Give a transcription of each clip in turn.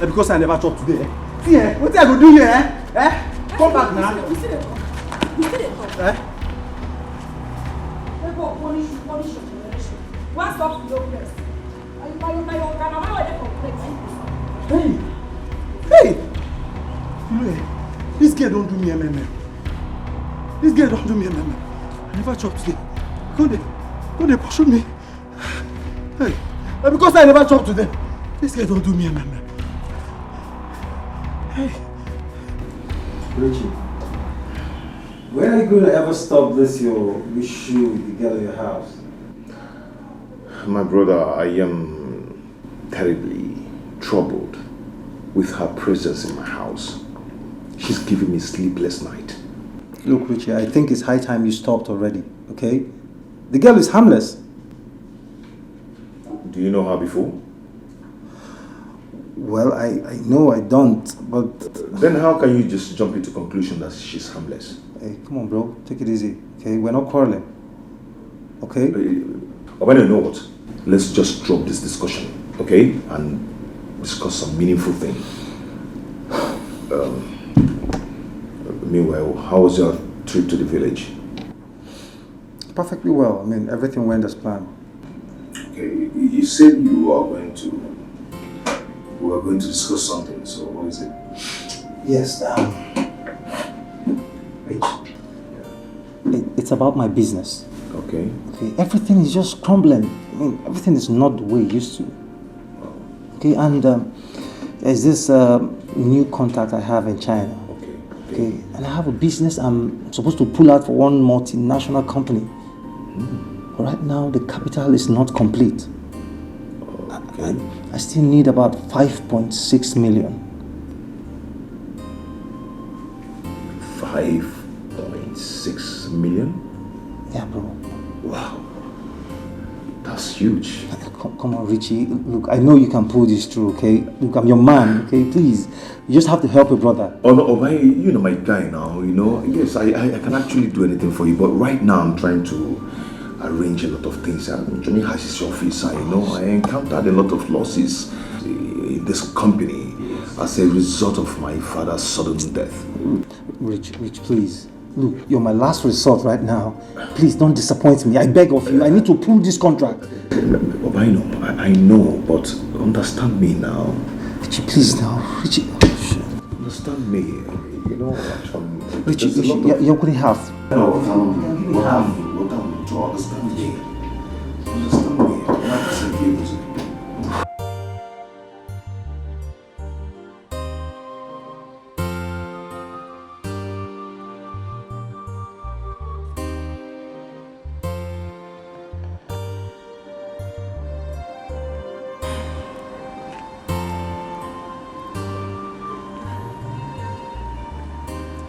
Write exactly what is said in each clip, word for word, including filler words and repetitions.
Eh, because I never chop today. Eh? See, eh? What I go do here? Eh? Eh? Come back now. You see the talk. You see the talk. Eh? They go punish you, punish your generation. What's up with your place? Are you, are you, are you, are you, are you, Hey! Hey! You know, eh, this girl don't do me M M M. This girl don't do me M M M. I never chop today. Come dey, come dey pursue me. Hey! Na because I never chop today. This girl don't do me M M M. Hey! Richie, when are you going to ever stop this your issue with the girl in your house? My brother, I am terribly troubled with her presence in my house. She's giving me sleepless night. Look, Richie, I think it's high time you stopped already, okay? The girl is harmless. Do you know her before? Well, I, I know I don't, but Then how can you just jump into conclusion that she's harmless? Hey, come on, bro. Take it easy, okay? We're not quarreling, okay? Uh, Obana, you know what? Let's just drop this discussion, okay? And discuss some meaningful thing. Um, meanwhile, how was your trip to the village? Perfectly well. I mean, everything went as planned. Okay, you- you said you are going to, we are going to discuss something, so what is it? Yes, um, Rich. It, it's about my business. Okay. Okay, everything is just crumbling. I mean, everything is not the way it used to. Okay, and um, there's this uh, new contact I have in China. Okay. Okay, and I have a business I'm supposed to pull out for one multinational company. But right now, the capital is not complete. Okay. I still need about five point six million. Five point six million? Yeah, bro. Wow. That's huge. Come, come on, Richie. Look, I know you can pull this through, okay? Look, I'm your man, okay? Please. You just have to help a brother. Oh no, Obai, you know my guy now, you know. Yes, I, I, I can actually do anything for you, but right now I'm trying to arrange a lot of things. Um, Johnny has his office, I know. I encountered a lot of losses in this company as a result of my father's sudden death. Rich, Rich, please. Look, you're my last resort right now. Please don't disappoint me. I beg of you. I need to pull this contract. Obaino, I, I know, but understand me now. Richie, please now. Richie. Understand me. You know, um, Richie, there's a Richie, lot you're, of- you're going to have. No, um, Madam, Madam, to understand me. Understand me. I'm not gonna be able to.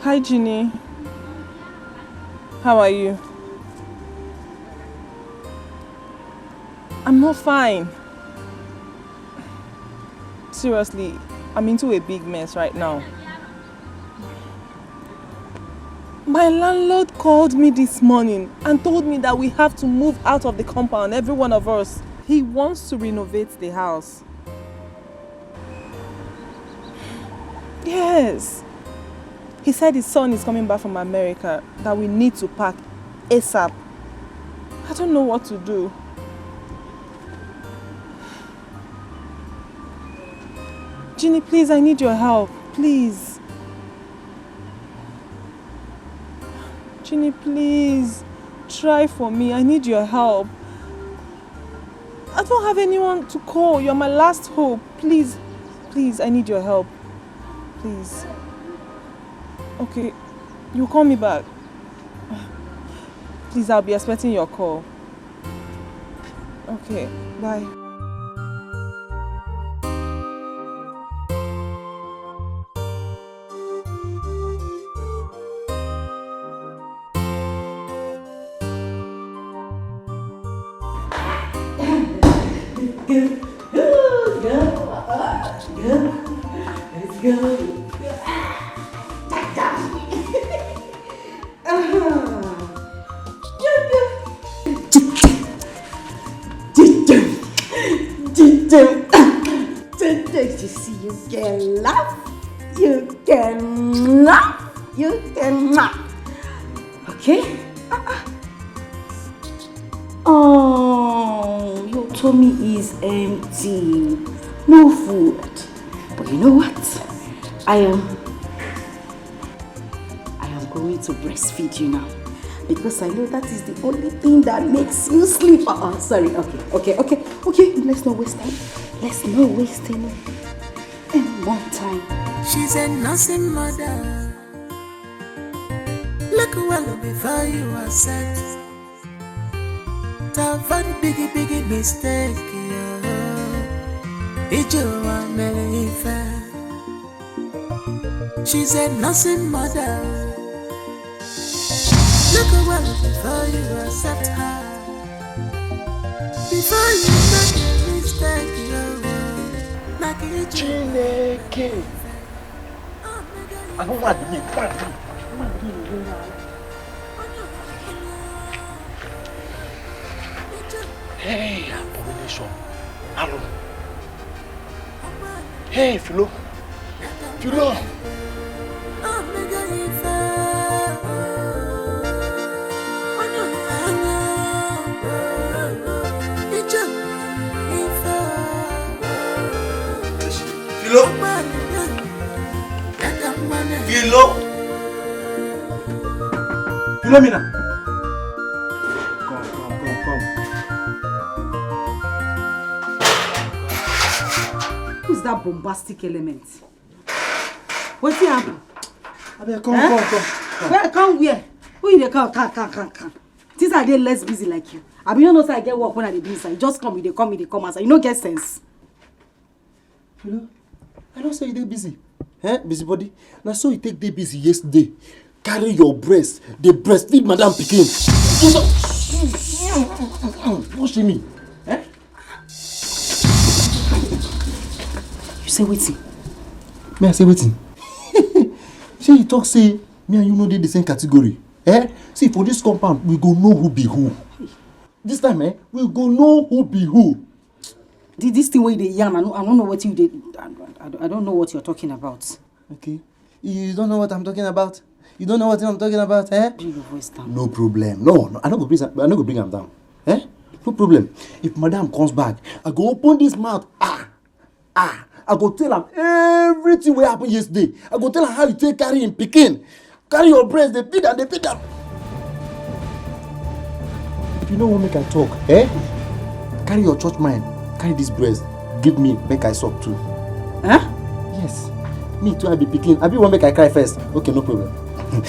Hi, Jeannie. How are you? I'm not fine. Seriously, I'm into a big mess right now. My landlord called me this morning and told me that we have to move out of the compound, every one of us. He wants to renovate the house. Yes. He said his son is coming back from America, that we need to pack ASAP. I don't know what to do. Jeannie, please, I need your help. Please. Jeannie, please. Try for me. I need your help. I don't have anyone to call. You're my last hope. Please, please, I need your help. Please. Okay, you call me back. Please, I'll be expecting your call. Okay, bye. You see, you can laugh, you can laugh, you can laugh. Okay? Ah, ah. Oh, your tummy is empty. No food. But you know what? I am I am going to breastfeed you now. Because I know that is the only thing that makes you sleep. Uh-uh, sorry. Okay, okay, okay, okay. Let's not waste time. Let's not waste any, any more time. She's a nursing mother. Look well before you accept. It's a very big, big mistake. Yeah. Ije ụwa mere ife. She's a nursing mother. Look well before you accept her. Before you make a mistake, you know. Chineke. Anụ nwa dị, nwa dị, nwa dị. Hey, abomination. Alụ. Hey, Philo. Philo. Philo. Philo. Philomena. Come, come, come, come. Who's that bombastic element? Wetin happen? Abeg, come, come, come. Where, come where? Who you dey call? Come, come, come, come. Since I dey less busy like you. I be no know say I get work when I dey do inside. You just come, you dey come, you dey come outside. You no get sense. You know, I know say you dey busy. Eh, busybody. Na so you take dey busy yesterday. Carry your breast, dey breastfeed madam pikin. No shame me. Eh? You say wetin? Me, I say wetin? Shey you talk say me and you no dey the same category? Eh? See, for this compound, we go know who be who. This time, eh, we go know who be who. Thi- This thing wey you dey yarn, I no, I don't know what you dey. I, I, I don't know what you're talking about. Okay. You don't know what I'm talking about? You don't know what I'm talking about, eh? Bring your voice down. No problem. No, no, I no go bring am, I no go bring am down. Eh? No problem. If madam comes back, I go open this mouth. Ah, ah, I go tell am everything wey happen yesterday. I go tell am how you take carry him pikin, carry your breast, dey beat am, dey beat am. If you no wan make I talk, eh? Carry your church mind, carry this breast, give me make I suck too. Huh? Yes. Me too, I be pikin. I be wan make I cry first. Okay, no problem. I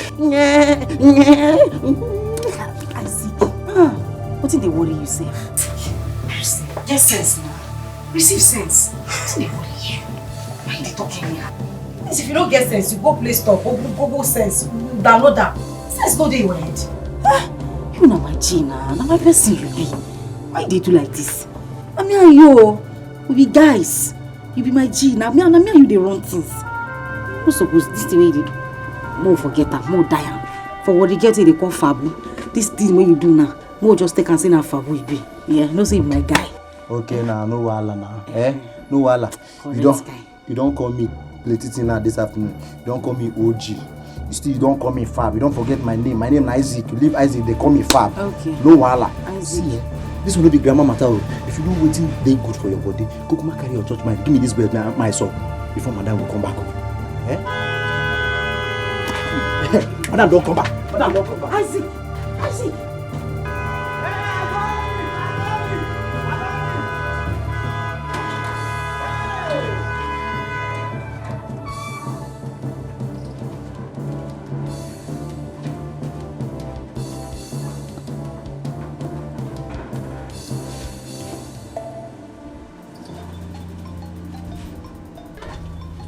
see. Ah, wetin dey worry you sef? Get sense now. Receive sense. Wetin dey worry you? Why you dey talk anyhow? Yes, if you no get sense, you go Play Store, go Google Sense, download am. Sense no dey your head. Ah, you na my G na, na my person you be. Why you dey do like this? Na me and you o, we be guys. You be my G, na me, na me and you dey run things. No suppose this thing wey you dey do. Mo forget am, mo die am. For what the girl thing dey call fabu. This thing wey you do now, mo just take am say na fabu e be. Yeah, no say you be my guy. Okay na, no wahala na. Eh? No wahala. You don, you don call me plenty thing now this afternoon. You don call me O G. You still, you don call me Fab. You don forget my name. My name na Isaac. You leave Isaac, dey call me Fab. Okay. No wahala. Isaac. See, eh, this one no be grammar matter o. If you know wetin dey good for your body, kukuma carry your church mind. Give me this bread now, my son. Before madam go come back o. Eh? Madam don come back. Madam don come back. Isaac. Isaac.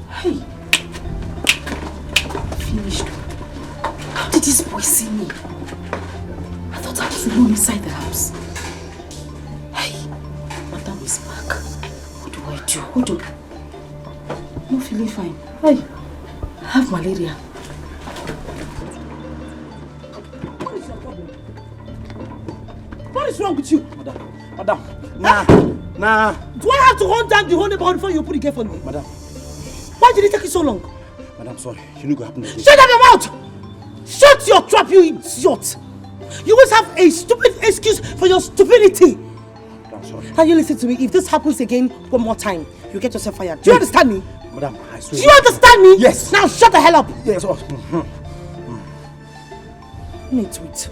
Hey! Finished. How did this boy see me? I thought I was alone inside the house. Hey! Madam is back. What do I do? What do? No feeling fine. Hey! I have malaria. What is your problem? What is wrong with you? Madam, madam, nah, nah. Do I have to hunt down the whole neighborhood before you put the gate for me? Madam. Why did it take you so long? Madam, sorry. You no go happen again. Shut up your mouth! Shut your trap, you idiot! You always have a stupid excuse for your stupidity. Madam, sorry. Can you listen to me? If this happens again one more time, you get yourself fired. Do you understand me? Madam, I swear. Do you understand me? Yes. Now shut the hell up. Yes. Oh. Me tweet.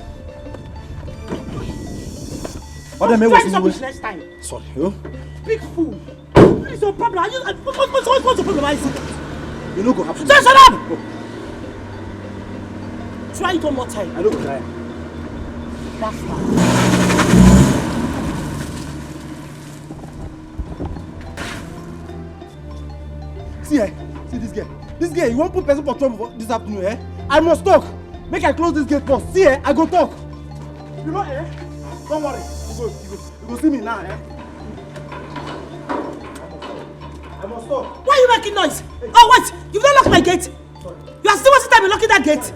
Madam, try rubbish next time. Sorry, oh. Big fool. What is your problem? Are you, uh, what, what, what, what's your problem, Isaac? You no go happen. Shut, shut up! Oh. Try it one more time. I no go try. That's fine. See, eh? See this girl. This girl, you wan put person for trouble for this afternoon, eh? I must talk. Make I close this gate first. See, eh? I go talk. You know, eh? Don't worry. You go, you go, you go see me now, eh? I must talk. Why are you making noise? Oh, wait! You've not locked my gate. You are still wasting time in locking that gate.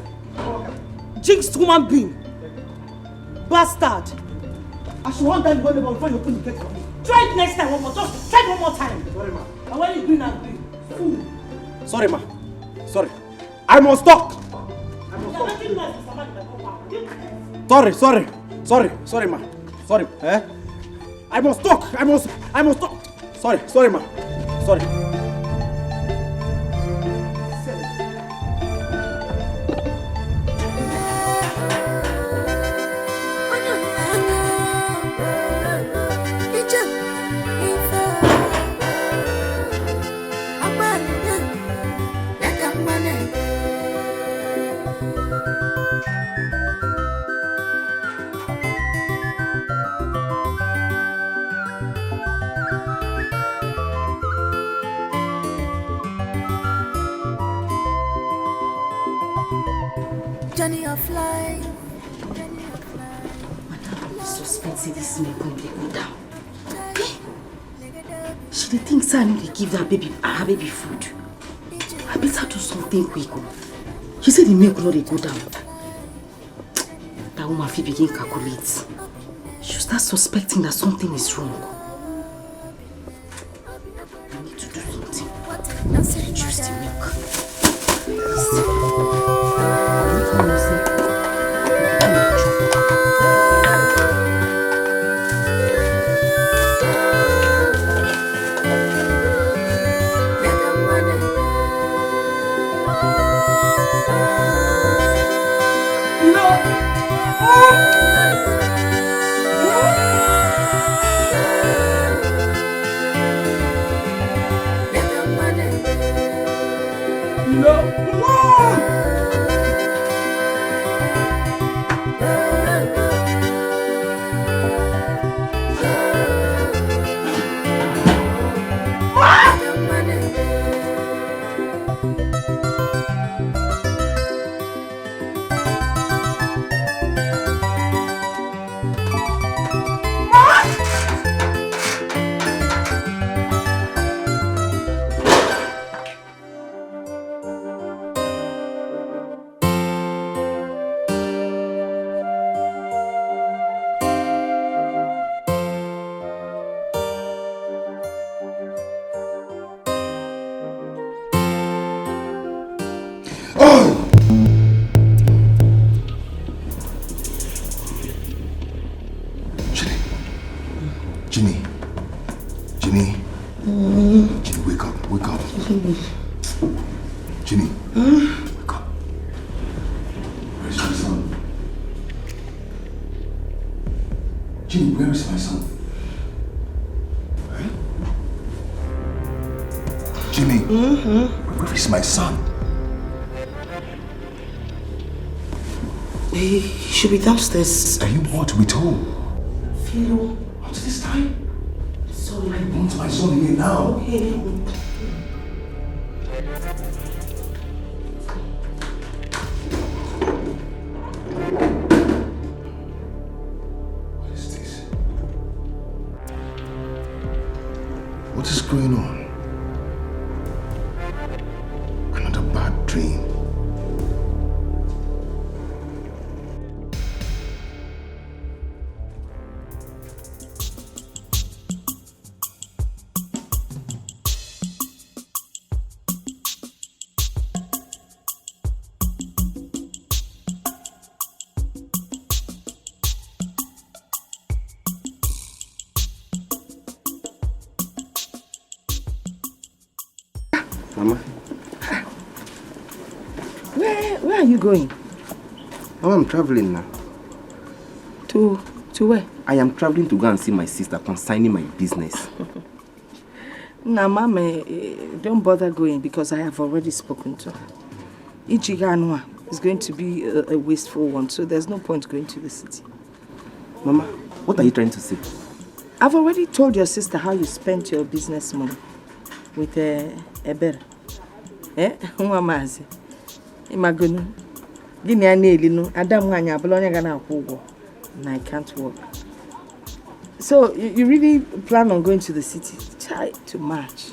Jinxed human being. Bastard. I should want that one before you open the gate for me. Try it next time one more. Just try it one more time. Sorry, ma. And when you green and green. Fool. Sorry, ma. Sorry. I must talk. I must talk. You're making noise, Mister Man, in my compound. Sorry, sorry. Sorry, sorry, ma. Sorry, eh? I must talk. I must, I must talk. Sorry, sorry, ma. Sorry. Journey of life. Madam, I suspect say this milk no dey go down. Eh? She dey think say I no dey give her baby, her baby food. I Better do something quick o. You say the milk no dey go down. That woman fit begin calculate. She start suspecting that something is wrong. I need to do something. Reduce the milk. Jimmy. Jimmy. Jimmy, wake up. Wake up. Jimmy. Wake up. Where's my son? Jimmy, where is my son? Eh? Jimmy, where is my son? He should be downstairs. Are you what with who? Philo. Up to this time? Sorry. I want my son here now. Okay. What is this? What is going on? Another bad dream. Mama. Where where are you going? Mama, I'm traveling now. To to where? I am traveling to go and see my sister concerning my business. Nah, Mama, eh, eh, don't bother going because I have already spoken to her. Ichiganwa is going to be a, a wasteful one, so there's no point going to the city. Mama, what are you trying to say? I've already told your sister how you spent your business money with uh, Ebere. Eh? Nwa maazị. Imagunu. Gịnị ya na-elinu? Ada m nwaanyị abụla onye ga na-akwụ ụgwọ. And I can't work. So you, you really plan on going to the city? Chai, too much.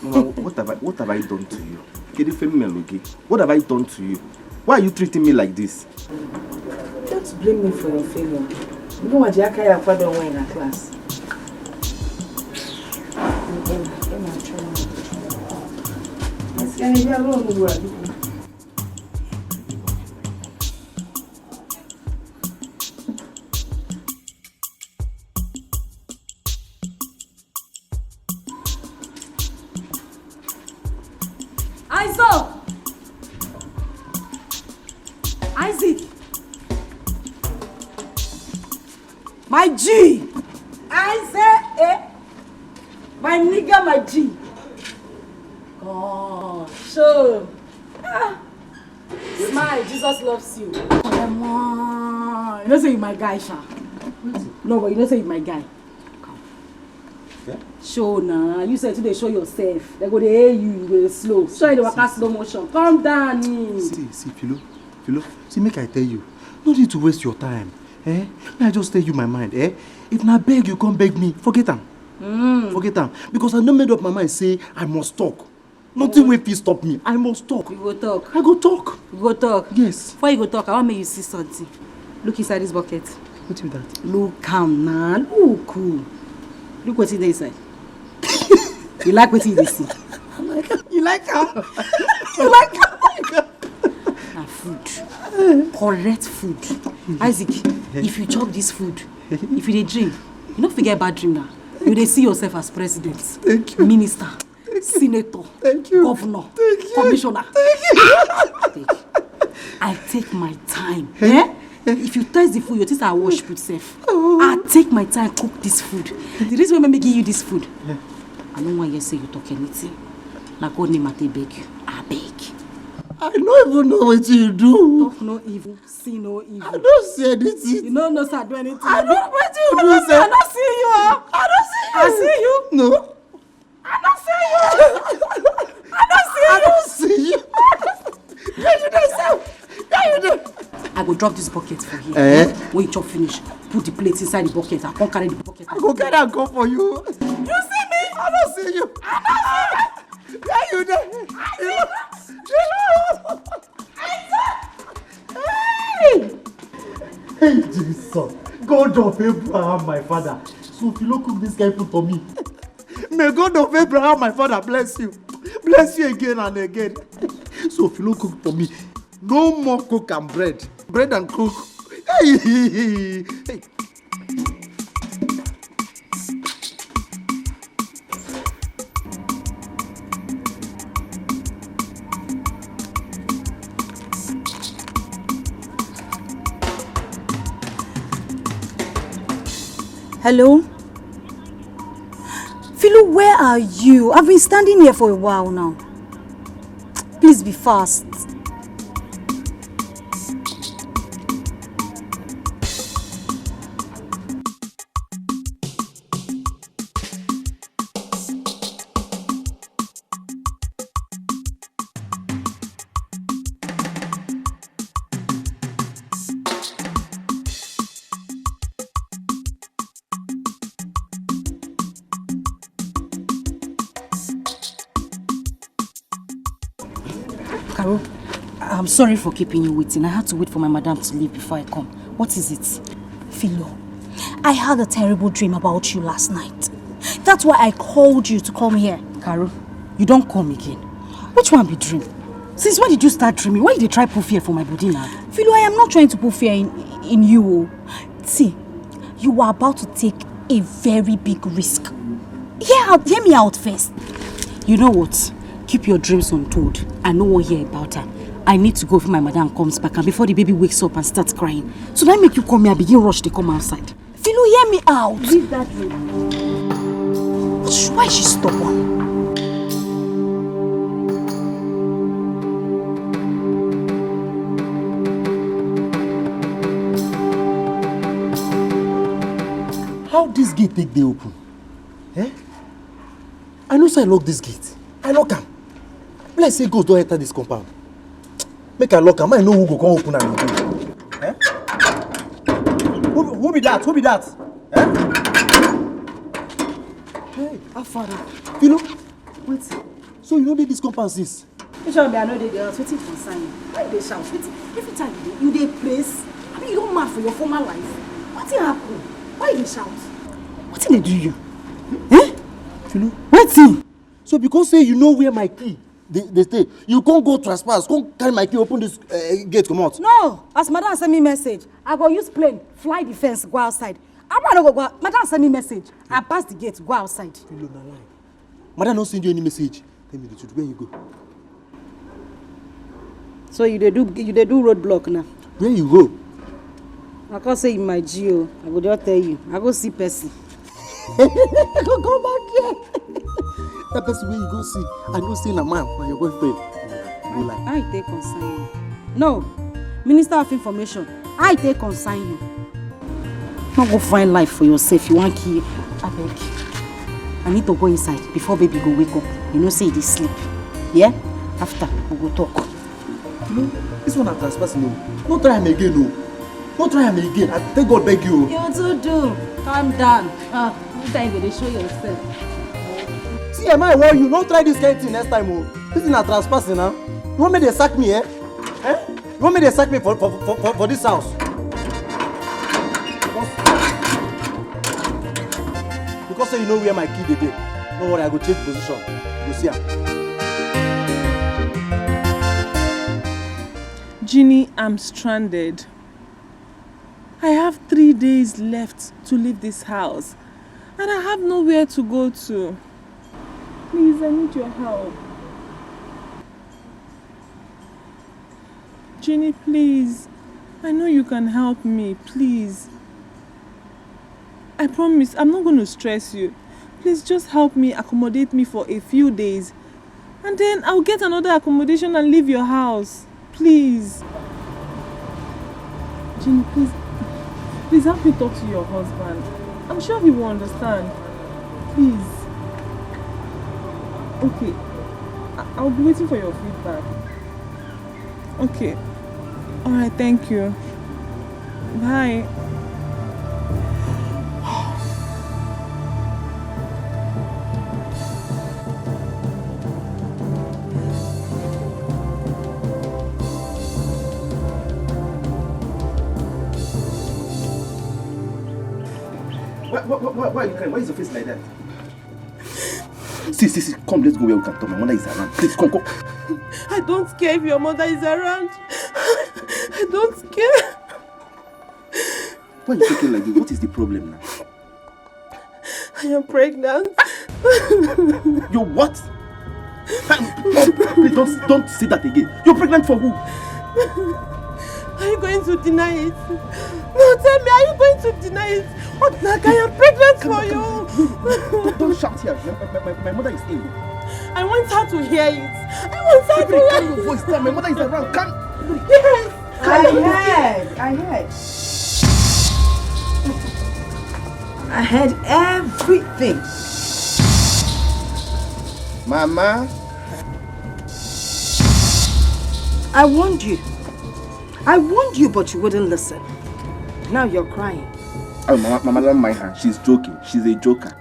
Mama, what have I what have I done to you? Kedu ife m melụ gị? What have I done to you? Why are you treating me like this? Don't blame me for your failure. Mgbe nwa ji aka ya akwado onwe ya na class. Esi ya na-eji arụ ọrụ ugbu a, biko. Aizo! Isaac! My G! Isaac! Eh? My nigga, my G! Oh, so. Ah. Smile, Jesus loves you. Come on. You know say you my guy, sha. No, but you know say you my guy. Show na. You said to dey show yourself. They go dey hail you, you go dey slow. Show you dey waka slow motion. Calm down. See, see, Philo. Philo. See, make I tell you. No need to waste your time. Eh? May I just tell you my mind, eh? If na beg you come beg me, forget am. Mm. Forget am. Because I no made up my mind say I must talk. Nothing wey fit stop me. I must talk. You go talk. I go talk. You go talk. Yes. Before you go talk, I wan make you see something. Look inside this bucket. What be that? Look am na. Look. Look wetin dey inside. You like wetin you dey see? You like am? You like am? Na food. Correct food. Isaac, if you chop this food, if you dey dream, you no fit get bad dream na. You dey see yourself as president, minister, senator, governor, commissioner. Take. I take my time. Eh? If you taste the food, you think I wash put sef. I take my time cook this food. The reason why I give you this food, I no wan hear say you talk anything. Na God name I take beg you. I beg. I no even know wetin you do. Talk no evil, see no evil. I don't see anything. You no know say I do anything. I don't wetin you do sef. I don't see you. Oh. I don't see you. I see you. No. I don't see you. I don't see you. I don't see you. Where you dey sef? Where you dey? I go drop this bucket for here. Eh? When you chop finish, put the plate inside the bucket. I come carry the bucket. I go carry am come for you. You see me? I don't see you. I don't see you. Where you dey? I see you. Hey! Hey, Jesus. God of Abraham, my father. So if you no cook this kind food for me, may God of Abraham, my father, bless you. Bless you again and again. So if you no cook for me, no more cook and bread. Bread and cook. Hey! Hey! Hello? Philo, where are you? I've been standing here for a while now. Please be fast. Carol, I'm sorry for keeping you waiting. I had to wait for my madam to leave before I come. What is it? Philo, I had a terrible dream about you last night. That's why I called you to come here. Carol, you don't come again. Which one be dream? Since when did you start dreaming? Why you dey try put fear for my body now? Philo, I am not trying to put fear in, in you. Oh. See, you are about to take a very big risk. Hear out, hear me out first. You know what? Keep your dreams untold. I no wan hear about her. I need to go before my madam comes back and before the baby wakes up and starts crying. So that make you come here, begin rush, they come outside. Philo, hear me out. Leave that room. Why is she stubborn? How this gate take dey open? Eh? I know say I lock this gate. I lock am. Be like say ghost don enter this compound. Make I lock am, I know who go come open am again. Eh? Who, who be that? Who be that? Eh? Hey, how far now? Philo, wait. So you no dey this compound since? Which one be I no dey the house? Wetin concern you? Why you dey shout? Wetin? Every time you dey, you dey praise? I mean, you don mad for your former life. Wetin happen? Why you dey shout? Wetin dey do you? Eh? Philo. Wetin? So because say you know where my key dey dey stay, you come go trespass, come carry my key, open this uh, gate comot. No, as madam send me message, I go use plane, fly the fence, go outside. I wan no go go out. Madam send me message, I pass the gate, go outside. Philo, na lie. Madam no send you any message. Tell me the truth, where you go? So you dey do you dey do road block now? Where you go? I come say you my G O, I go just tell you. I go see person. I go come back here. That person wey you go see, I know say na man, na your boyfriend. You lie. How e take concern you? No, Minister of Information, how e take concern you? No go find life for yourself, you wan kill. Abeg, I need to go inside before baby go wake up. You know say e dey sleep. Yeah? After, we go talk. You know, this one na trespassing o. No try am again o. No try am again. I take God beg you o. You too do. Calm down. Ah, this time you go dey show yourself. See, am I warn you? No try this kind thing next time o. This is not trespassing now. You want me to sack me, eh? Eh? You want me to sack me for, for, for, for, for this house? Because, because say you know where my key dey dey. No worry, I go change position. You go see am. Jeannie, I'm stranded. I have three days left to leave this house, and I have nowhere to go to. Please, I need your help. Jeannie, please. I know you can help me, please. I promise I'm not going to stress you. Please just help me, accommodate me for a few days. And then I'll get another accommodation and leave your house. Please. Jeannie, please. Please help me talk to your husband. I'm sure he will understand. Please. Okay. I- I'll be waiting for your feedback. Okay. All right, thank you. Bye. Why, why, why, why are you crying? Why is your face like that? See, see, see, come, let's go where we can talk. My mother is around. Please, come, come. I don't care if your mother is around. I don't care. Why are you talking like this? What is the problem now? I am pregnant. You're what? Please don't, don't say that again. You're pregnant for who? Are you going to deny it? No, tell me, are you going to deny it? What, like, I am pregnant for you. Don't, don't shout here. My, my, my, my mother is ill. I want her to hear it. I want her to Baby, hear calm it. Your voice down. My mother is around. Calm. Yes. I heard. I heard. I heard everything. Mama. I warned you. I warned you, but you wouldn't listen. Now you're crying. Oh, Mama, Mama, don't mind her. She's joking. She's a joker.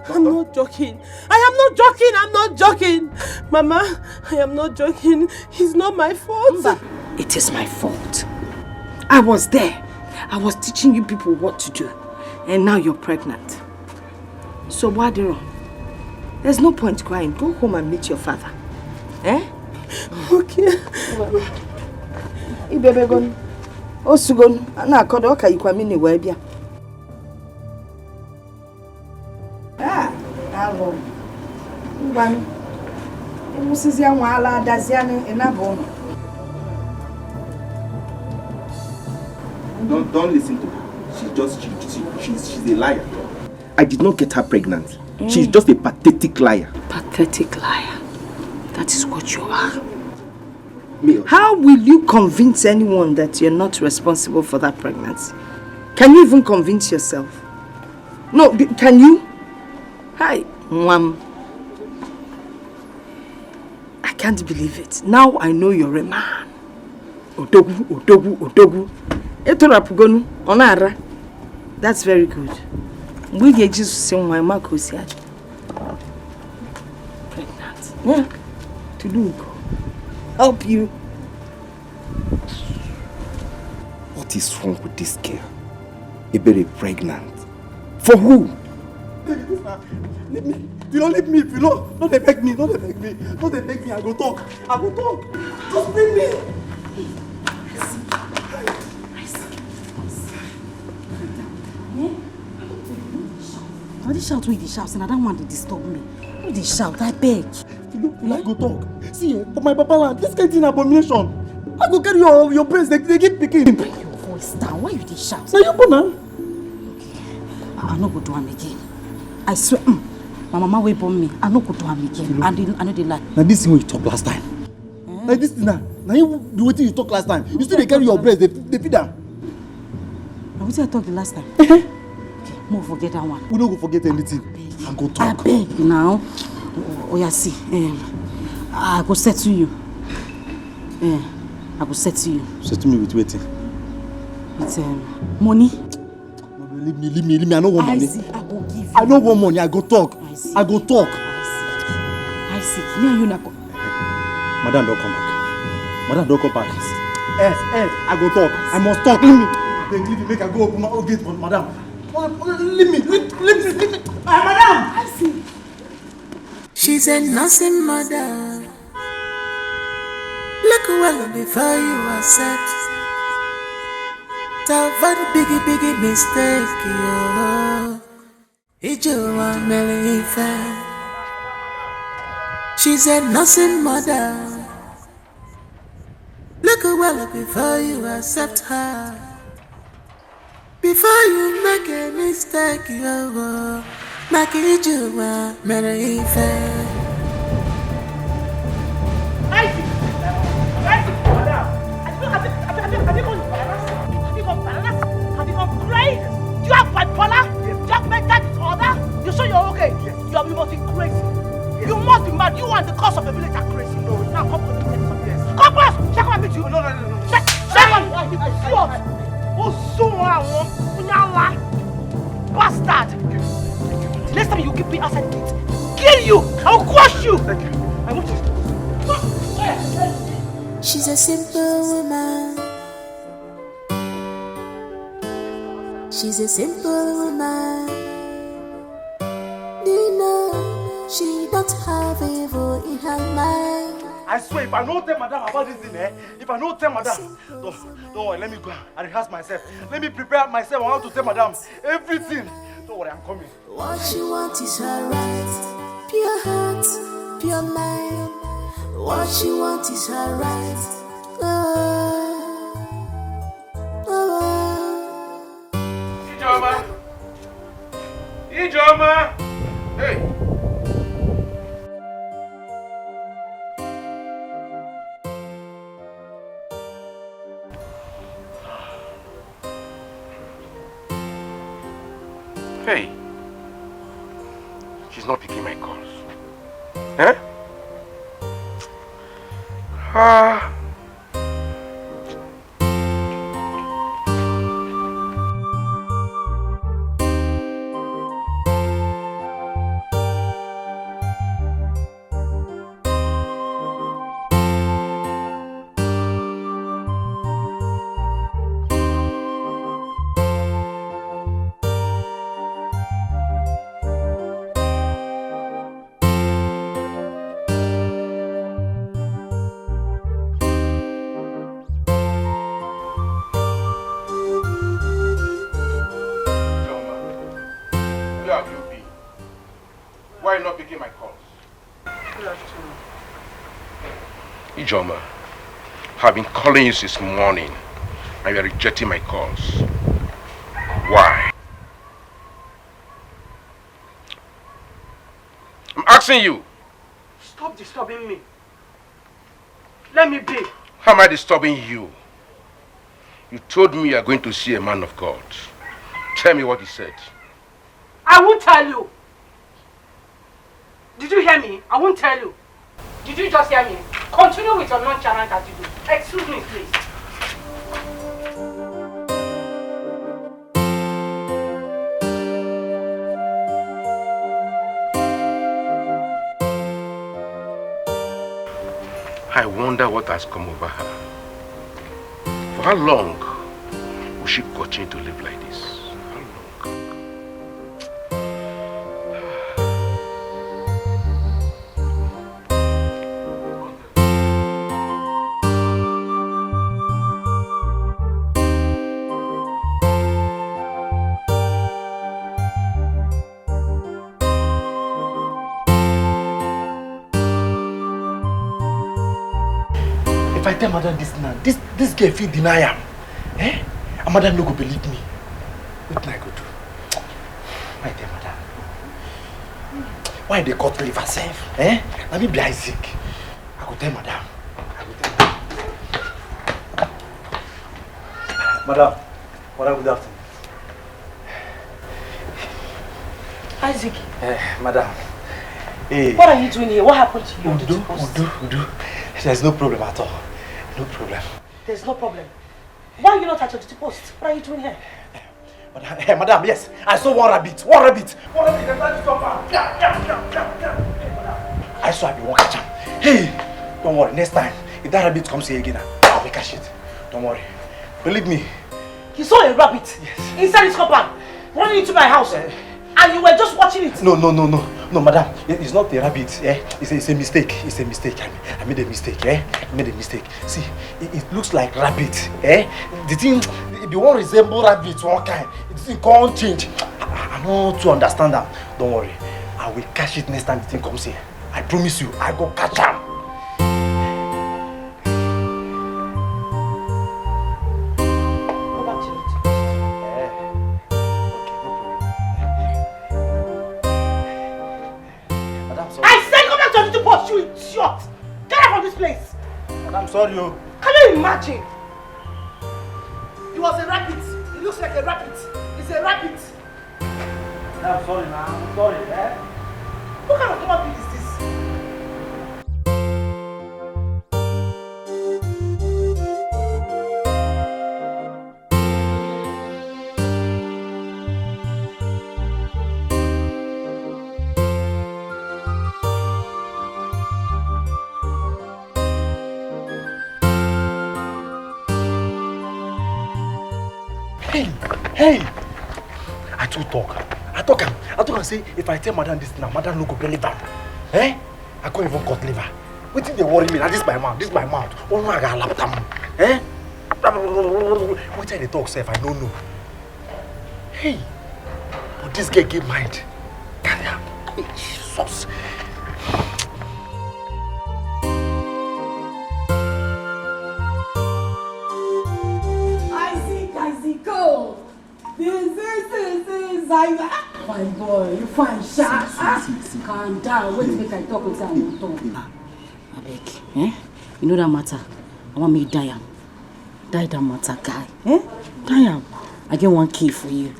I'm not joking. I am not joking. I'm not joking. Mama, I am not joking. It's not my fault. It is my fault. I was there. I was teaching you people what to do. And now you're pregnant. So what do you wrong? There's no point crying. Go home and meet your father. Eh? Okay. Ibebe gon. Osugon. Na kodo ka ikwami ni webia. Ah, alo. Ngwan. Imusizi anwa ala adazi ani enabo. Don't, don't listen to her. She just, she, she, she's, she's a liar. I did not get her pregnant. She's just a pathetic liar. Pathetic liar. That is what you are. Me, How will you convince anyone that you're not responsible for that pregnancy? Can you even convince yourself? No, d- can you? Hi, Mom. I can't believe it. Now I know you're a man. Odogwu, Odogwu, Odogwu. Etorapugonu, Onara. That's very good. Mgbe ị ga-eji sị nwa, ị ma ka o si adị. Pregnant. Yeah. Tulugo. Help you. What is wrong with this girl? Ebere pregnant. For who? Leave me. If you don't leave me, if you don't, don't dey beg me, don't dey beg me, don't dey beg me. I go talk. I go talk. Just leave me. Na this shout wey you dey shout, na that one dey disturb me. No dey shout, I beg. If you don't, I go talk. See, eh, for my papa land, this kind thing abomination. I go carry your your brains, they, they give pikin. Bring your voice down. Why you dey shout? Now you go now. I, I no go do am again. I swear, mm, my mama wey born me, I no go do am again. I dey, I no dey lie. Now this thing wey you talk last time. Now this thing now, now you do wetin you talk last time. You still dey carry your brains, they, they feed am. Na wetin I talk the last time? Okay, mo forget that one. We no go forget anything. I go talk. Abeg now. Oya see, um, I go settle you. Eh, I go settle you Settle me with wetin? With um, money. Leave me, leave me, leave me. I no want money. I go give you. I no want money. I go talk. I see. I go talk. I see. Me and you na go. Madam don come back. Madam don come back. Eh, eh, I go talk. I must talk. Leave me. Abeg, leave me. Make I go open my own gate for madam. Oh, oh, leave me. Leave, leave me. Leave me. Ah, madam. I see. She's a nursing mother. Look well before you accept. To avoid biggie, biggie mistake, yo. Ijeoma mere ife. She's a nursing mother. Look well before you accept her. Before you make a mistake, yo, make Ijeoma mere ife. Isaac! Isaac, madam! Have you, have you, have you, have you, have you gone paralysis? Have you gone paralysis? Have you gone crazy? Do you have bipolar? Do you have mental disorder? You sure you're okay? You, you must be crazy. You must be mad. You and the cause of the village are crazy. No, now come to me. Come, boss. Check on me, you. No, no, no, no. Check, check on me. Idiot. Osuwa, Unyala. Bastard. Next time you keep me outside the gate, kill you. I will crush you. Thank you. I want to. She's a simple woman. She's a simple woman. Do you know she don't have evil in her mind? I swear, if I no tell madam about this thing, eh? If I no tell madam, don't, don't worry, let me go and rehearse myself. Let me prepare myself. I want to tell madam everything. Don't worry, I'm coming. What she want is her right. Pure heart, pure mind. What she want is her right. Oh, oh, oh. Ijeoma! Ijeoma! Hey! Hey! She's not picking my calls. Eh? Ah. Where have you been? Why are you not picking my calls? Good afternoon. Ijeoma, I've been calling you since morning and you are rejecting my calls. Why? I'm asking you. Stop disturbing me. Let me be. How am I disturbing you? You told me you are going to see a man of God. Tell me what he said. I won't tell you. Did you hear me? I won't tell you. Did you just hear me? Continue with your nonchalant attitude. Excuse me, please. I wonder what has come over her. For how long will she continue to live like this? How long? If I tell madam this now, this this girl fit deny am. Eh? And madam no go believe me. Wetin I go do? I tell madam. Why they cut liver sef? Eh? Na me be Isaac. I go tell madam. I go tell madam. Madam, madam, good afternoon. Isaac. Eh, madam. Hey. What are you doing here? What happened to you on duty post? Udo, Udo, Udo. There's no problem at all. No problem. There's no problem. Why are you not at your duty post? What are you doing here? Madam, eh, madam, yes. I saw one rabbit. One rabbit. One rabbit. Dem try to jump am. Yeah, yeah, yeah, yeah, yeah. Hey, madam. I saw I be wan catch am. Hey. Don't worry, next time, if that rabbit comes here again, I will catch it. Don't worry. Believe me. You saw a rabbit inside this compound, running into my house, and you were just watching it. No, no, no, no, no, madam. It- It's not a rabbit. Eh? It's a, it's a mistake. It's a mistake. I, I made a mistake. Eh? I made a mistake. See, it, it looks like rabbit. Eh? The thing, the, the one resemble rabbit one kind. The thing can't change. I, I, I don't to understand them. Don't worry. I will catch it next time the thing comes here. I promise you, I go catch am. Go back to it. Eh, okay, no problem. Madam, sorry. I said go back to the post, you idiot! Get out from this place! Madam, sorry, oh. Can you imagine? It was a rabbit. It looks like a rabbit. It's a rabbit. Madam, sorry, now. I'm sorry, eh? What kind of human being is this? Hey, hey! I too talk. I talk am. I talk am say if I tell madam this now, madam no go believe am. Eh? I can't even cut liver. Wetin dey worry me? Na this my mouth, this my mouth. One man ga lap am. Eh? Wetin I dey talk sef, I no know. Hey! But this girl get mind. Carry am. Hey, Jesus. Isaac, Isaac, oh. This is, this is, this is, I, ah, fine boy, you fine, sha. Ah, calm down. Wait, make I talk with you. I no talk. Abeg, eh? You know that matter? I want me die am. Die that matter, guy. Eh? Die am. I get one key for you.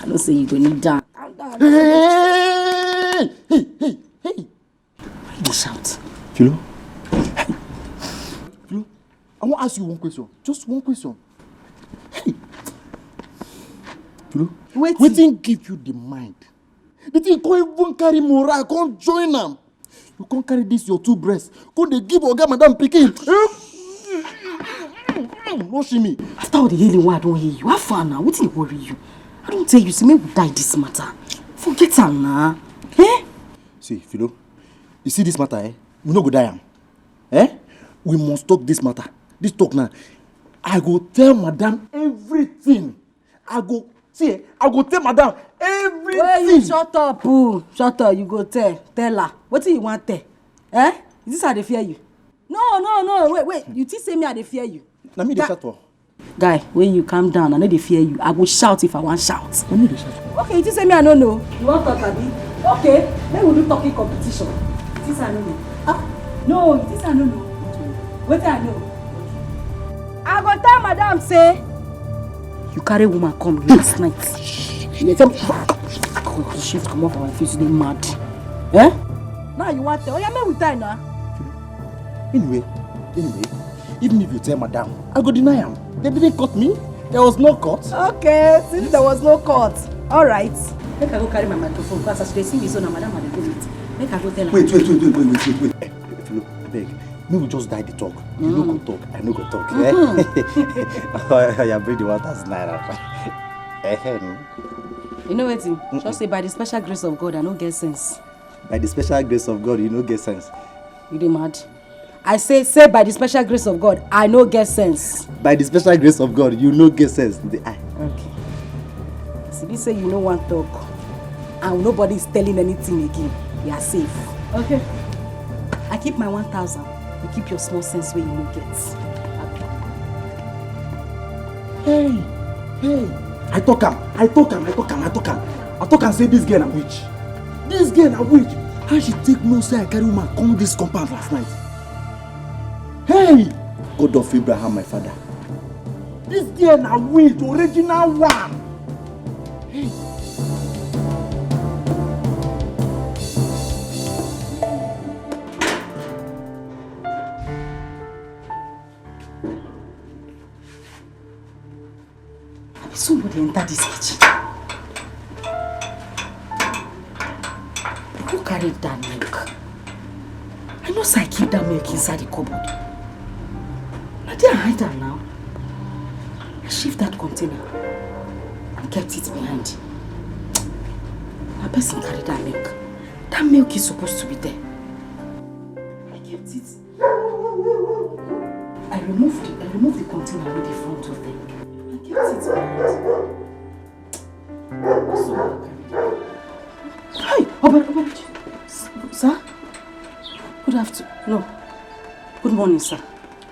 I know say you go need that. Calm down. Hey! Hey! Hey! Hey! Why you dey shout? Philo? Philo, I wan ask you one question. Just one question. Hey! Philo, Wetin? Wetin give you the mind? The thing come even carry morale, come join am. You come carry this your two breasts, come dey give oga madam pikin. No see me. After all the healing wey I don heal you, how far now? Wetin dey worry you? I don tell you, say make we die this matter. Forget am na. Eh? See, Philo, you see this matter, eh? We no go die am. Eh? We must talk this matter. This talk now. I go tell madam everything. I go, see, eh, I go tell madam everything. Wey you shut up, oh. Shut up, you go tell. Tell her. Wetin you wan tell? Eh? Is this how I dey fear you? No, no, no, wait, wait. You think say me I dey fear you? Na me dey shout for. Guy, when you calm down, I no dey fear you. I go shout if I wan shout. Na me dey shout. Okay, you think say me I no know? You wan talk, abi? Okay, make we do talking competition. You think say I no know? Ah, no, you think say I no know? Wetin I know? I go tell madam say you carry woman come last night. You dey tell me, God, shift comot for my face, you dey mad. Eh? Now you wan tell? Oya, make we die na. Anyway, anyway, even if you tell madam, I go deny am. They didn't cut me. There was no cut. Okay, since there was no cut, all right. Make I go carry my microphone, 'cause as she dey sing the song, na madam I dey go meet. Make I go tell her. Wait, wait, wait, wait, wait, wait, wait. Eh, Philo, abeg, make we just die the talk. You no go talk, I no go talk. Eh? Oya, bring the one thousand naira. Eh, eh, no. You know wetin? Just say by the special grace of God, I no get sense. By the special grace of God, you no get sense. You dey mad? I say, say by the special grace of God, I no get sense. By the special grace of God, you no get sense. The, ah. Okay. As e be say you no wan talk, and nobody is telling anything again, you are safe. Okay. I keep my one thousand, you keep your small sense wey you no get. Hey, hey. I talk am, I talk am, I talk am, I talk am. I talk am say this girl na witch. This girl na witch. How she take know say I carry woman come this compound last night? Hey! God of Abraham, my father. This girl na witch, original one. Hey! Abi somebody enter this kitchen? Who carry that milk? I You know say I keep that milk inside the cupboard. Na there I hide am now. I shift that container and kept it behind. Na person carry that milk. That milk is supposed to be there. I kept it. I removed the, I removed the container with the front of them. I kept it behind. Hi, Obere, Obere. S-, sir? Good afternoon. No. Good morning, sir.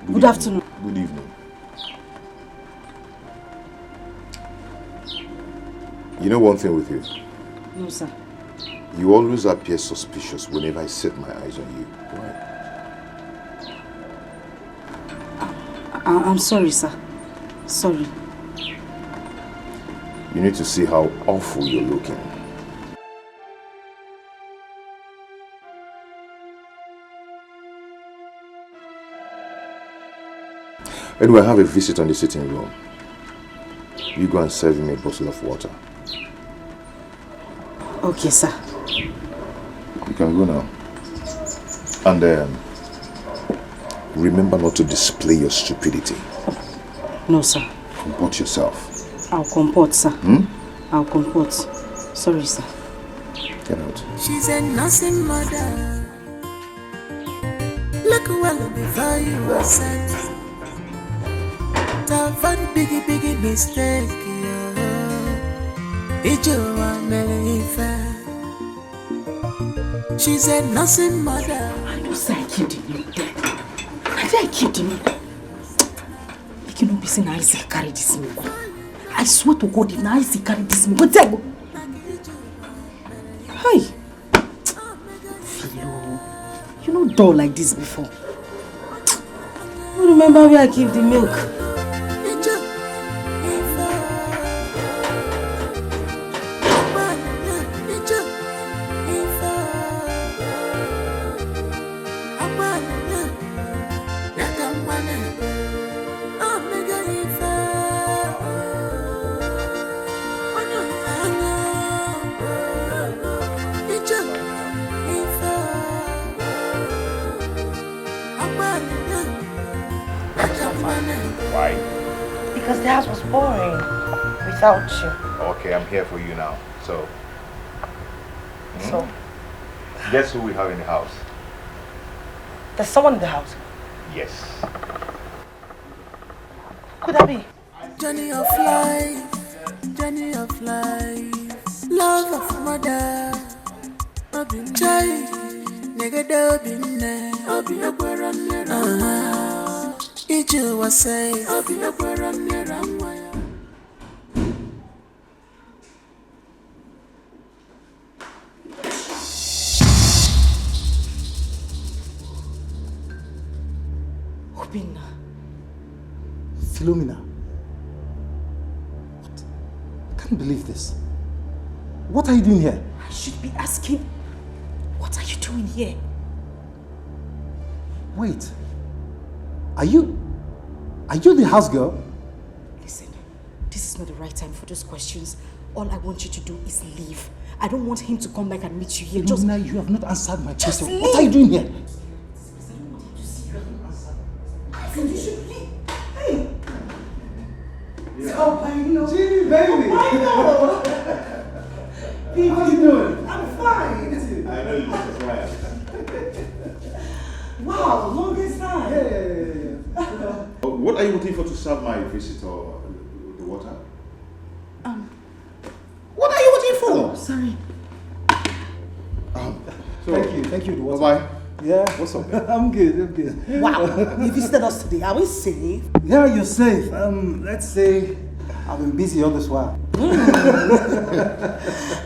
Good afternoon. Good evening. You know one thing with you? No, sir. You always appear suspicious whenever I set my eyes on you. Why? I, I'm sorry, sir. Sorry. You need to see how awful you're looking. Anyway, I have a visitor in the sitting room. You go and serve him a bottle of water. Okay, sir. You can go now. And um, remember not to display your stupidity. No, sir. Comport yourself. I'll comport, sir. Hmm? I'll comport. Sorry, sir. Get out. She's a nursing mother. Look well before you accept. Tavan biggie biggie mistake. Ijewa Melifa. She's a nursing mother. I know say I keep the milk there. I say I keep the milk. Make you no be say na Isaac carry this milk. I swear to God, if na Isaac carry this milk, wetin I go? Hey! Philo, you no dull like this before. You remember where I keep the milk? Why? Because the house was boring without you. Okay, I'm here for you now. So, hmm? So? Guess who we have in the house? There's someone in the house. Yes. Could that be? Journey of life, journey of life. Love of mother. Chai, nigga, dobinne. Obi akwara mera. Ah, ije wase. Obi akwara mera. Obinna. Philomena. What? I can't believe this. What are you doing here? I should be asking, what are you doing here? Wait. Are you, are you the house girl? Listen, this is not the right time for those questions. All I want you to do is leave. I don't want him to come back and meet you here. Just Philomena, you have not answered my question. Leave. What are you doing here? I said you should leave. Hey! Albino. Jimmy, baby! Albino! How you doing? I'm fine. I know you smile. Wow, longest time. Yeah, yeah, yeah, yeah. Uh, what are you waiting for to serve my visitor the water? Um, what are you waiting for? Oh, sorry. Um, so, thank you, thank you. Bye bye. Yeah. What's up, man? I'm good, I'm good. Wow, you visited us today. Are we safe? Yeah, you're safe. Um, let's say I've been busy all this while.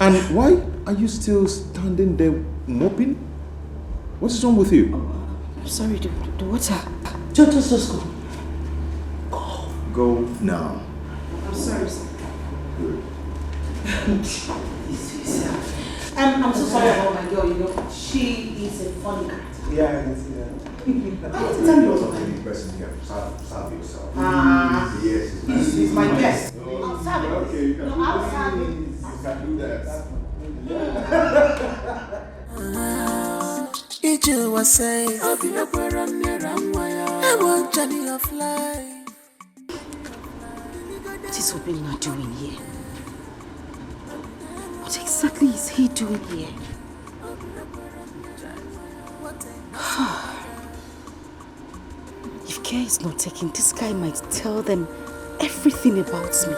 And why are you still standing there moping? What is wrong with you? I'm sorry, the, the, the water. Just, just, just go. Go. Go now. I'm sorry, sir. Good. I'm, I'm so sorry about my girl, you know. She is a funny character. Yeah, I can see that. I want to tell you something. Person here. Serve, serve yourself. Ah, yes, it's my guest. I'll serve it. Okay, you can do that. No, I'll serve it. You can do that. Chua say, I want journey of life. What is Obinna doing here? What exactly is he doing here? If care is not taken, this guy might tell them everything about me.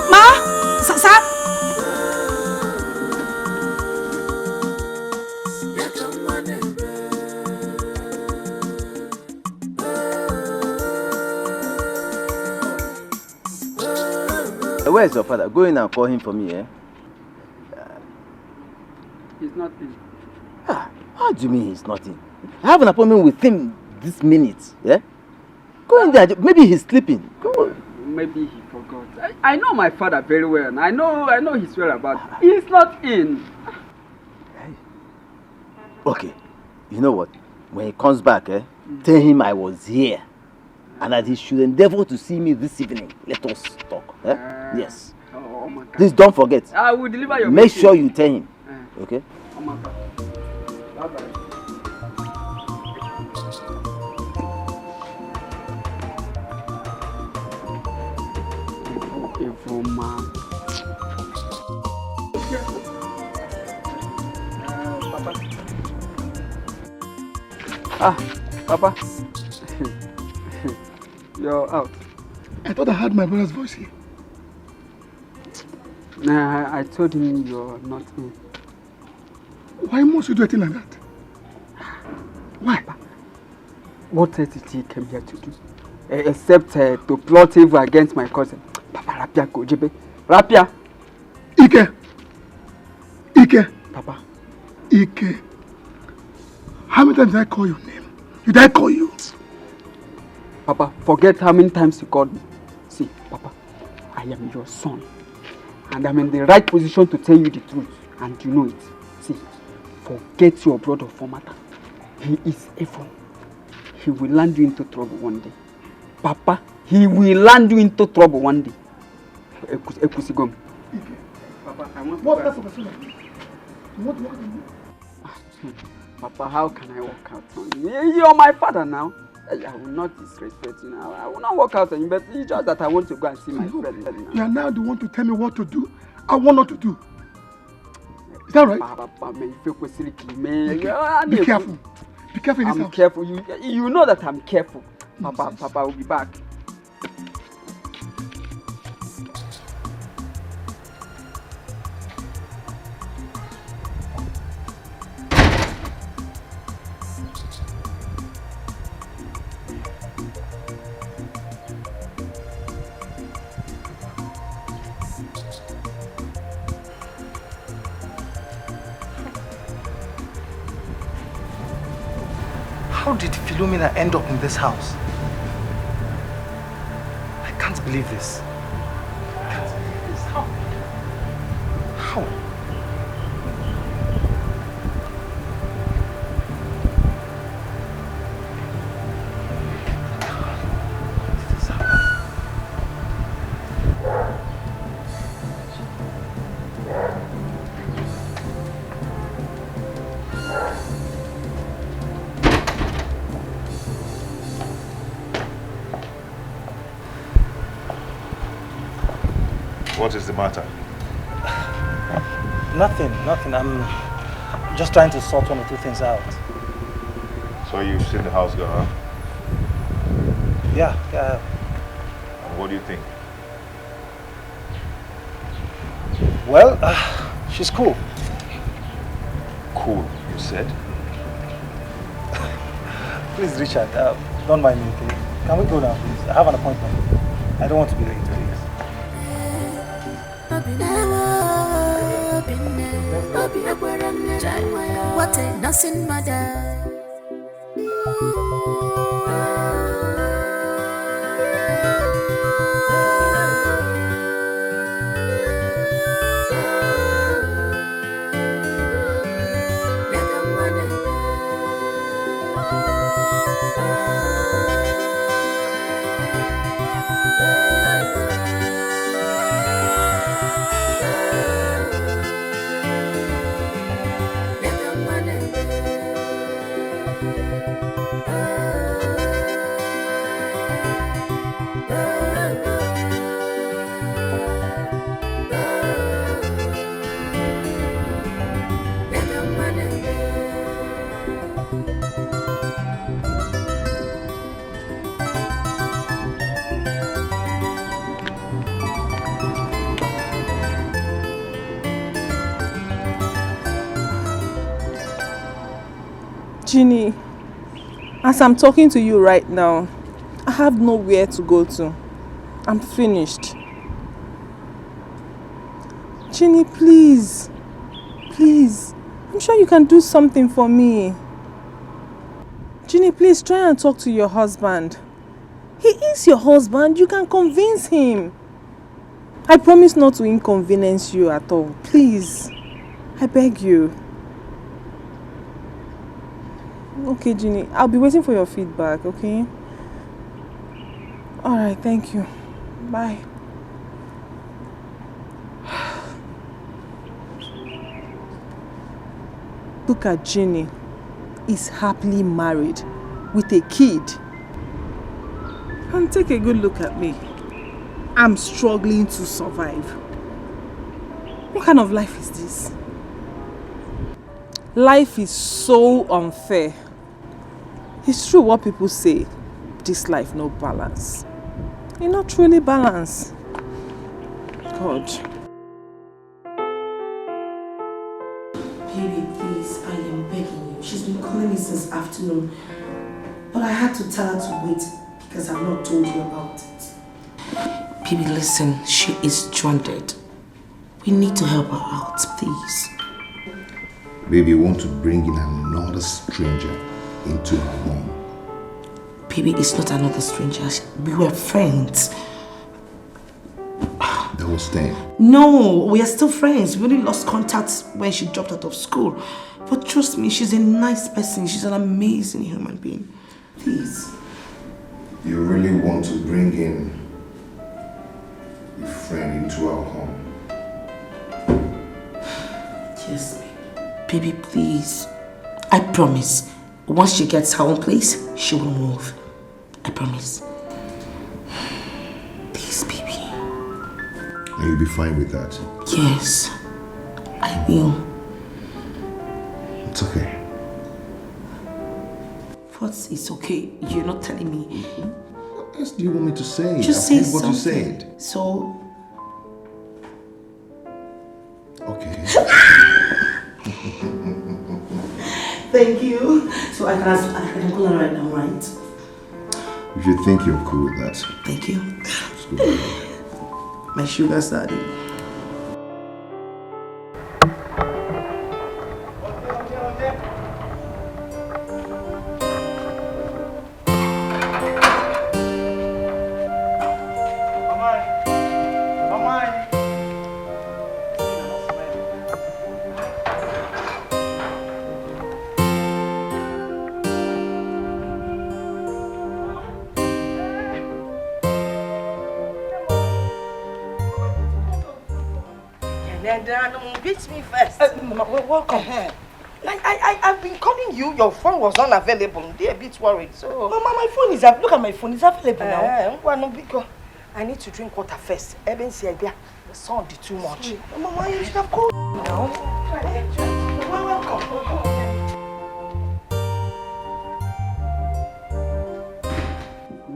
Ma! Sa, sa! Where is your father? Go in and call him for me, eh? He's not in. Ah, how do you mean he's not in? I have an appointment with him this minute, eh? Go in there. Maybe he's sleeping. Go. Maybe he forgot. I, I know my father very well. I know, I know his whereabouts. He's not in. Hey. Okay. You know what? When he comes back, eh, tell him I was here and that he should endeavor to see me this evening. Let us talk. Eh? Yes. Please don't forget. I will deliver your message. Make sure you tell him. Eh. Okay? Bye-bye. Evil man. Ah, Papa. You're out. I thought I heard my brother's voice here. Nah, I, I told him you're not in. Why must you do a thing like that? Why? What else did he come here to do? Eh, except, eh, to plot evil against my cousin. Papa, Rapia, go, Jebe. Rapia! Ike! Ike! Papa. Ike! How many times did I call your name? Did I call you? Papa, forget how many times you called me. See, Papa, I am your son. And I'm in the right position to tell you the truth. And you know it. See, forget your brother for matter. He is evil. He will land you into trouble one day. Papa, he will land you into trouble one day. Ekus-, Ekusigom. Papa, I want to... What kind of person are you? You want to work with me? Papa, how can I work out on you? You're my father now. I, I will not disrespect you now. I will not work out on you, but it's just that I want to go and see my friend now. You are now the one to tell me what to do and what not to do. Is that right? Papa, Papa, man, if you go silly, man. Be careful. Be careful in this house. I'm careful. You, you know that I'm careful. Papa, Papa, I will be back. How did Philomena end up in this house? I can't believe this. I can't believe this. How? How? What is the matter? Nothing, nothing. I'm just trying to sort one or two things out. So you've seen the house girl, huh? Yeah, yeah. And what do you think? Well, uh, she's cool. Cool, you said? Please, Richard, uh, don't mind me, okay? Can we go now, please? I have an appointment. I don't want to be late, please. What a nursing mother. Jeannie, as I'm talking to you right now, I have nowhere to go to. I'm finished. Jeannie, please. Please. I'm sure you can do something for me. Jeannie, please try and talk to your husband. He is your husband. You can convince him. I promise not to inconvenience you at all. Please. I beg you. Okay, Jeannie. I'll be waiting for your feedback, okay? All right, thank you. Bye. Look at Jeannie. Is happily married with a kid. And take a good look at me. I'm struggling to survive. What kind of life is this? Life is so unfair. It's true what people say, this life no balance. E no truly balance. God. Baby, please, I am begging you. She's been calling me since afternoon. But I had to tell her to wait because I've not told you about it. Baby, listen, she is stranded. We need to help her out, please. Baby, you want to bring in another stranger into our home? Baby, it's not another stranger. We were friends. That was then. No, we are still friends. We only lost contact when she dropped out of school. But trust me, she's a nice person. She's an amazing human being. Please. You really want to bring in a friend into our home? Yes, baby. Baby, please. I promise. Once she gets her own place, she will move. I promise. Please, baby. And you'll be fine with that? Yes, I will. It's okay. What? It's okay. You're not telling me. What else do you want me to say? Just I've say what you something. Said. So, Okay. Thank you. So I can ask, I can call her right now, right? If you think you're cool with that. Thank you. Let's go. My sugar daddy. Neda, no, beat me first. Uh, Mama, wel- welcome. Uh-huh. I, I, I, I've been calling you. Your phone was unavailable. I'm a bit worried. So. Mama, my phone is av- look at my phone. It's available now. Eh, ngwa, no, biko. I need to drink water first. Eben si ebia. The sun is too much. Mama, you should have called now. Well, welcome.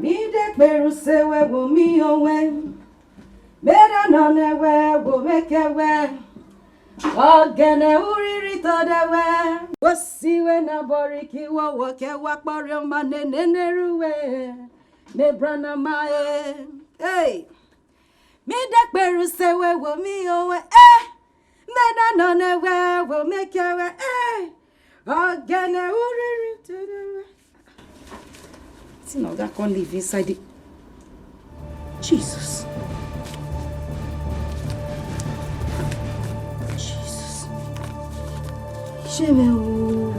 Mide kperu sewe wo mi owe. Mera none we wo meke we. Ogene uriri to de we. Wo si we na boriki wo wo ke wa kpori oma ne ne ne ruwe. Me brana ma e. Hey. Mide kperu sewe wo mi owe. Eh. Mera none we wo meke we. Eh. Ogene uriri to de we. See na oga come live inside the Jesus. Jesus. Shame o.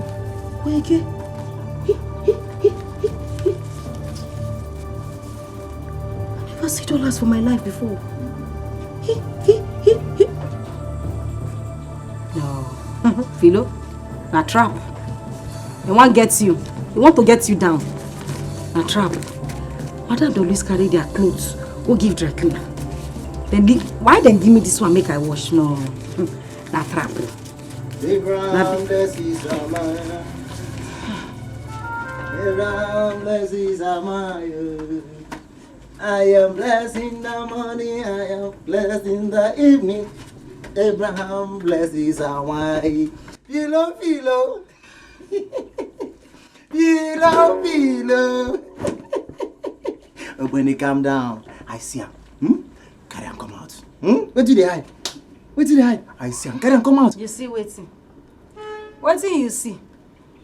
Wege. I never see dollars for my life before. No. Philo, na trap. Dem wan get you. They want to get you down. Na trap. Madam dey always carry their clothes go give dry cleaner. Then gi- why dem give me this one make I wash? No, na trap. Abraham blesses Amaya. Abraham blesses Amaya. I am blessed in the morning, I am blessed in the evening. Abraham blesses Hawaii. Philo, philo. Philo, philo. Ogbeni, calm down. I see am. Hmm? Carry am come out. Hmm? Wetin you dey hide? Wetin you dey hide? I see am. Carry am come out. You see wetin? Wetin you see?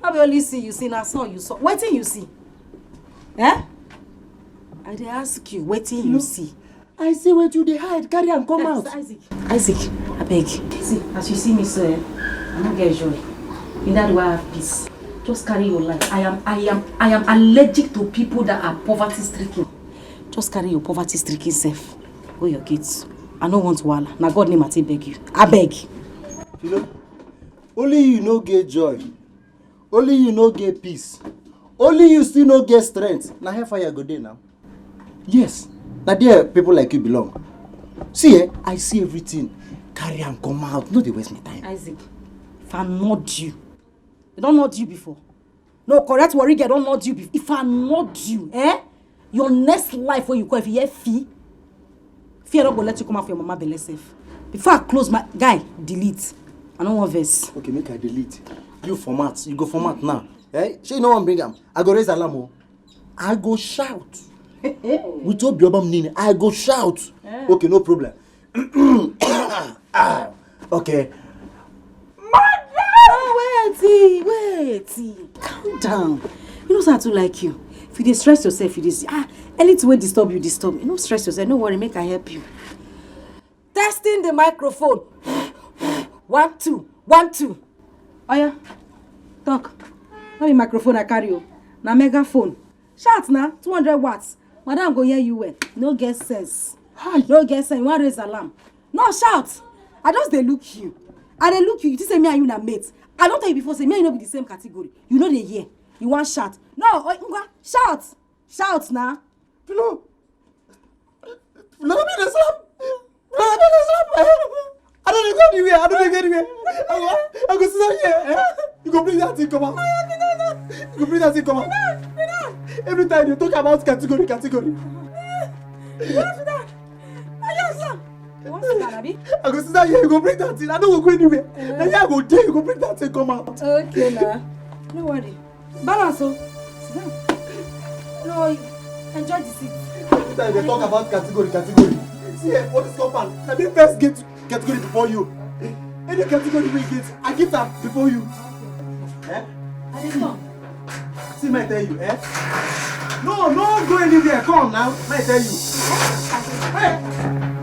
No be only see you see, na so you saw. Wetin you see? Eh? I dey ask you, wetin you see? I see wetin you dey hide. Carry am come out. Isaac, Isaac, abeg. See, as you see me so, eh, I no get joy. In that way, I have peace. Just carry your life. I am, I am, I am allergic to people that are poverty stricken. Just carry your poverty stricken self. Go your kids. I no want wahala. Na God name I take beg you. Abeg. You know, only you no get joy. Only you no get peace. Only you still no get strength. Na hellfire go dey now. Yes. Na there people like you belong. See, eh, I see everything. Carry am come out. No dey waste my time. Isaac, if I nod you, they don nod you before. No, correct worry girl don nod you before. If I nod you, eh? Your next life wey you call, if you hear fee, fear no go let you come out for your mama belle sef. Before I close my guy, delete. I no wan vex. Okay, make I delete. You format. You go format now. Eh? Shey you no wan bring am? I go raise alarm o. I go shout. With Obiobam Nini, I go shout. Eh. Okay, no problem. Ah, okay. Oh, wait, wait. Calm down. You know say I too like you. If you dey stress yourself, you dey see. Ah, anything wey disturb you, disturb. You no stress yourself. No worry, make I help you. Testing the microphone. One, two, one, two. Oya, talk. No be microphone I carry o. Na megaphone. Shout na, two hundred watts. Madam go hear you well. No get sense. Hi. No get sense. You wan raise alarm? No shout. I just dey look you. I dey look you. You think say me and you na mate? I don tell you before say me and you no be the same category. You no dey hear. You wan shout? No, oh, ngwa, shout. Shout na. Flo. Flo, no be the same. Flo, no be the same. I don't dey go anywhere. I don't dey go anywhere. I go, I go sit down here. Eh? You go bring that thing come out. You go bring that thing come out. Every time you talk about category, category. You wan sit down? You wan sit down, abi? I go sit down here. You go bring that thing. I no go go anywhere. Na here I go dey. You go bring that thing come out. Okay na. No worry. Balance o. Sit down. No, enjoy the seat. Every time they talk about category, category. See, eh, for this compound, na me first get category before you. Any category we get, I get am before you. Eh? I dey come. See, me tell you, eh? No, no go anywhere. Come now, me tell you. Hey,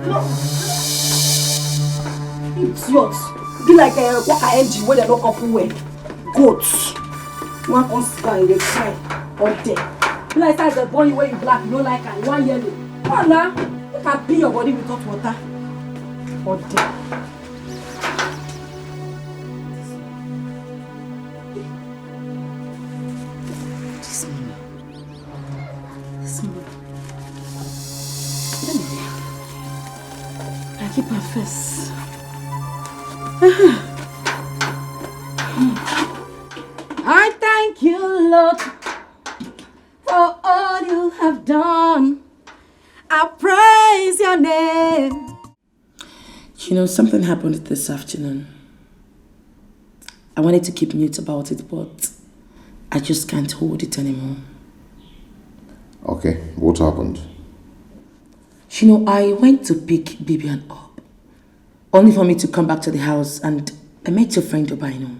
no. Idiot. Be like a worker engine wey dem no couple well. Goat. You wan come sit down, you dey cry. Or there. Be like say the boy wey you black, you no like am, you wan yellow. Come on now. Make I pee your body with hot water. Or there. This money. This money. Anyway, I keep am first. I thank you, Lord, for all you have done. I praise your name. You know, something happened this afternoon. I wanted to keep mute about it, but I just can't hold it anymore. Okay, what happened? You know, I went to pick Bibian up, only for me to come back to the house and I met your friend Obaino.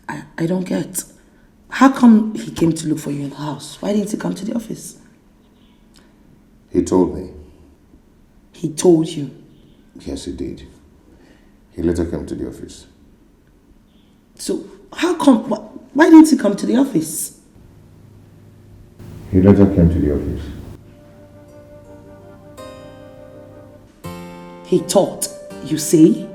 I, I don't get. How come he came to look for you in the house? Why didn't he come to the office? He told me. He told you? Yes, he did. He later came to the office. So, how come? Wh- why didn't he come to the office? He later came to the office. He thought, you say?